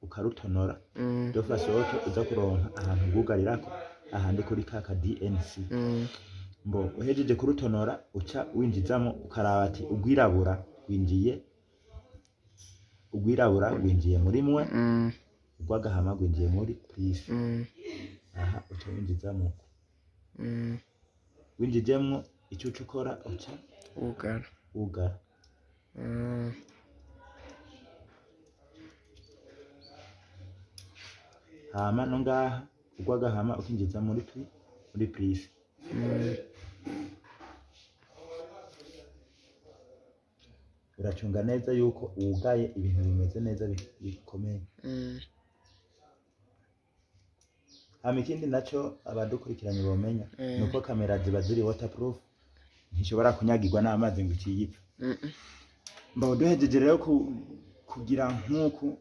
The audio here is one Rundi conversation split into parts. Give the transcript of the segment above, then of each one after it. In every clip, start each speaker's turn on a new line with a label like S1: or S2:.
S1: Ukarutonora de façon que uza kuronka ahantu rwugarirako ahandi kuri ka ka DNC. Mbo uhejeje kurutonora, uca winjizamo, ukaraba ati ugwirabura gwinjiye muri mwe, ugwagahama gwinjiye muri plus. Aha uca winjizamo uko. Winjijemwo, icyo uca ukora, uca
S2: wugara.
S1: Wugara. Hama no ngaha ugwagahama ukinjiza muri plus. Uracunga neza yuko wugaye, ibintu bimeze neza, bikomeye. Hama ikindi naco abadukurikiranye bomenya nuko kamera ziba ziri waterproof, ntishobora kunyagirwa n'amazi ngo iciyipfe. Mbo duhejeje rero kugira nk'uku,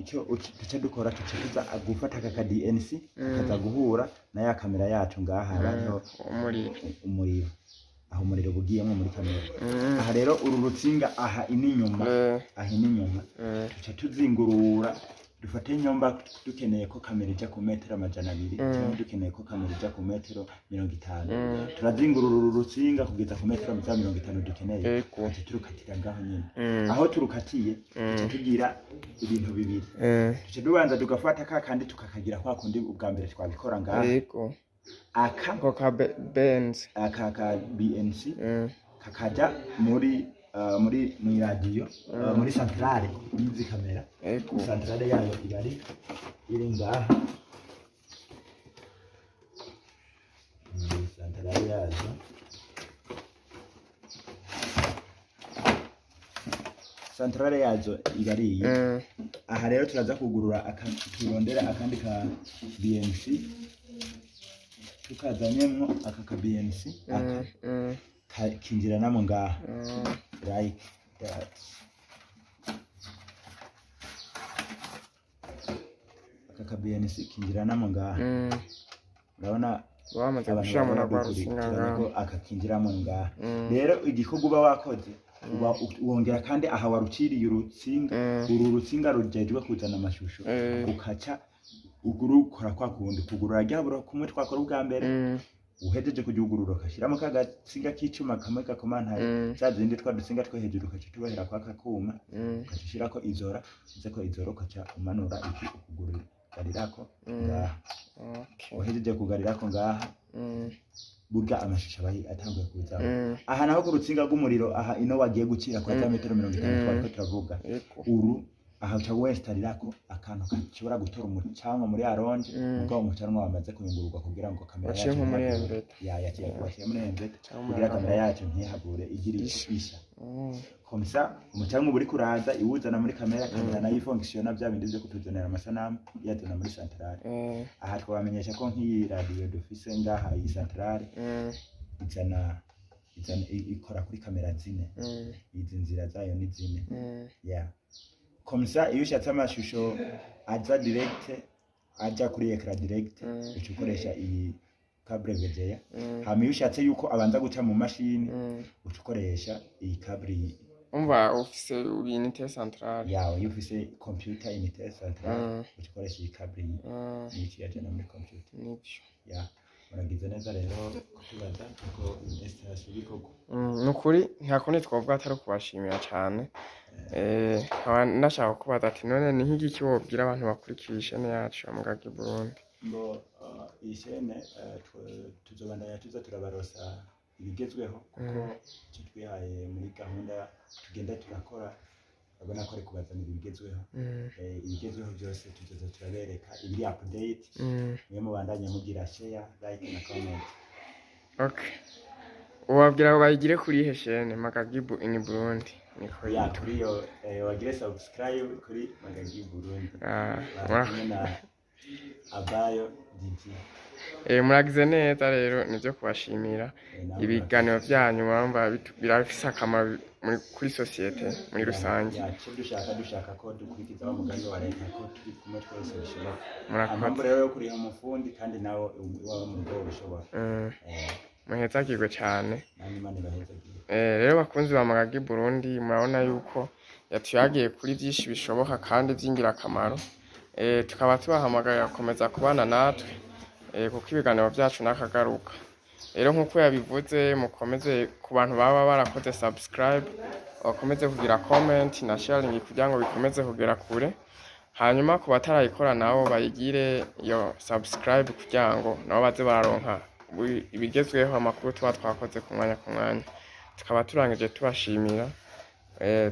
S1: icyo duca dukora, tuca tuza gufata aka ka DNC, kaza guhura na ya kamera yacu ngaha haba hariho
S2: umuriro.
S1: Umuriro, aho umuriro bugiyemwo muri kamera. Aha rero uru rutsinga aha ininyuma, aha ininyuma, tuca tuzingurura. Dufate nyomba dukeneye ko kamera ija ku metero 200, cyangwa dukeneye ko kamera ija ku metero 50, turazingurura uru rutsinga kugeza ku metero za 50 dukeneye. Tuca turukatira ngaho nyene. Aho turukatiye, tuca tugira ibintu bibiri. Tuca tubanza tugafata ka kandi, tukakagira kwa kundi ubwa mbere twabikora ngaha. Aka
S2: Ako ka benz.
S1: Aka ka BNC kakaja muri mw'iradiyo, muri centrale y'izi kamera. Centrale yayo iba ari iri ngaha. Centrale yazo iba ari iyi. Aha rero turaza kugurura turondera akandi ka BNC, tukazanyemwo aka ka BNC aka, kinjiranamo ngaha, like that. Aka ka BNC kinjiranamo ngaha. Urabona
S2: Wamaze
S1: abantu
S2: gushiramo na
S1: bahora
S2: rwa rusinga
S1: dukurikirana ko
S2: ngaha.
S1: aka kinjiramo ngaha. Rero igikorwa uba wakoze, uba wongera kandi aha waruciriye urutsinga, uru rutsinga rujejwe kuzana amashusho, ukaca ugurukora kwa kundi kugurura ryabura kumwe twakora ubwa mbere. Uhejeje kujugurura, ugashyiramo ka gatsinga k'icuma kamwe gakomantaye, za zindi twa dutsinga two hejuru, ukaca tubahera kwa kakuma, ukaca ushirako izora, ushizeko izora, ukaca umanura iki, ukugurugarirako ngaha. Uhejeje kugarirako ngaha, burya amashusho aba atanguye kuza. Aha naho ku rutsinga rw'umuriro, aha ino wagiye gucira kwa za metero 50 twariko turavuga, uru aha uca wesitarirako akantu gashobora gutora umucanwa muri rallonge, mugabo umucanwa wamaze kuyungururwa kugira ngo kamera
S2: Waciye
S1: yacu
S2: nko muri
S1: ntihavure.
S2: inverter.
S1: Ya, yaciye, waciye muri inverter
S2: Cyangwa
S1: kugira
S2: muri
S1: kamera yacu ntihavure igira
S2: Isha.
S1: isha. Comme ça umucanwa uba uriko uraza iwuzana muri kamera, kamera nayo ifonctionna bya bindi vyo kutuzanira amasanamu, iyazana muri centrale. Aha twabamenyesha ko nk'iyi radiyo dufise ngaha, iyi centrale, izana ikora kuri kamera zine. Izi nzira zayo ni zine. Yeah, comme ça iyo ushatse amashusho aza direct, aja kuri écran direct, uca ukoresha iyi câble VGA. Hama iyo ushatse yuko abanza guca mu mashini, uca ukoresha iyi câble.
S2: Umva, ufise unité centrale.
S1: Yawe, iyo ufise computer unité centrale, uca ukoresha iyi câble, niyo iyajana muri computer.
S2: Nivyo.
S1: Yeah, muragize neza rero kutubaza kuko installation ibikorwa.
S2: Nukuri nta kundi twovuga atari ukubashimira cane. Nkaba nashaka kubaza ati none ni nk'igiki wobwira abantu bakurikira ishene yacu ya Mugagi Burundi?
S1: Ngo iyi chaîne, tuzobandanya tuza turabarosa ibigezweho, kuko icyo twihaye muri gahunda tugenda turakora, urabona ko ari kubazanira ibigezweho. Ibigezweho byose tuzoza turabereka ibiri update. Mwe mubandanye mugira share, like na comment.
S2: Okay. Ubabwira ngo bayigire kuri ihe chaîne? Magagibu in Burundi niko
S1: Ya.
S2: yitwa.
S1: Kuri iyo, bagire subscribe kuri Magagi Burundi.
S2: Ah,
S1: kumwe na Abayo Didi.
S2: Muragize neza rero, nivyo kubashimira.
S1: Nawe.
S2: Ibiganiro vyanyu murumva birafise akamaro kuri société muri rusange.
S1: Ya, icyo dushaka ko dukurikiza wa mugambi wa leta, ko turi kumwe twese bishoboka.
S2: Murakoze.
S1: Impamvu rero yo kuriha umufundi kandi nawe iwawe mu rugo ubishobora.
S2: Muhezagirwe cane.
S1: Namwe Imana ibahezagire.
S2: Rero bakunzi ba Magagi Burundi, murabona yuko yatuyagiye kuri vyinshi bishoboka kandi vy'ingirakamaro. Tukaba tubahamagarira gukomeza kubana natwe, kuko ibiganiro byacu nakagaruka. Rero nk'uko yabivuze, mukomeze, ku bantu baba barakoze subscribe, bakomeze kugira comment na sharing kugira ngo bikomeze kugera kure. Hanyuma ku batarayikora nabo bayigire iyo subscribe kugira ngo nabo baze bararonka ibigezweho, amakuru tuba twakoze ku mwanya ku mwanya. Tukaba turangije tubashimira,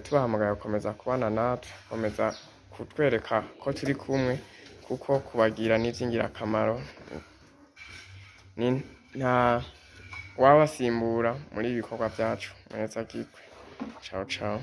S2: tubahamagara gukomeza kubana natwe, gukomeza kutwereka ko turi kumwe, kuko kubagira ni ivy'ingirakamaro. Ni nta wabasimbura muri ibi bikorwa vyacu. Mweza gikwe. Ciao ciao.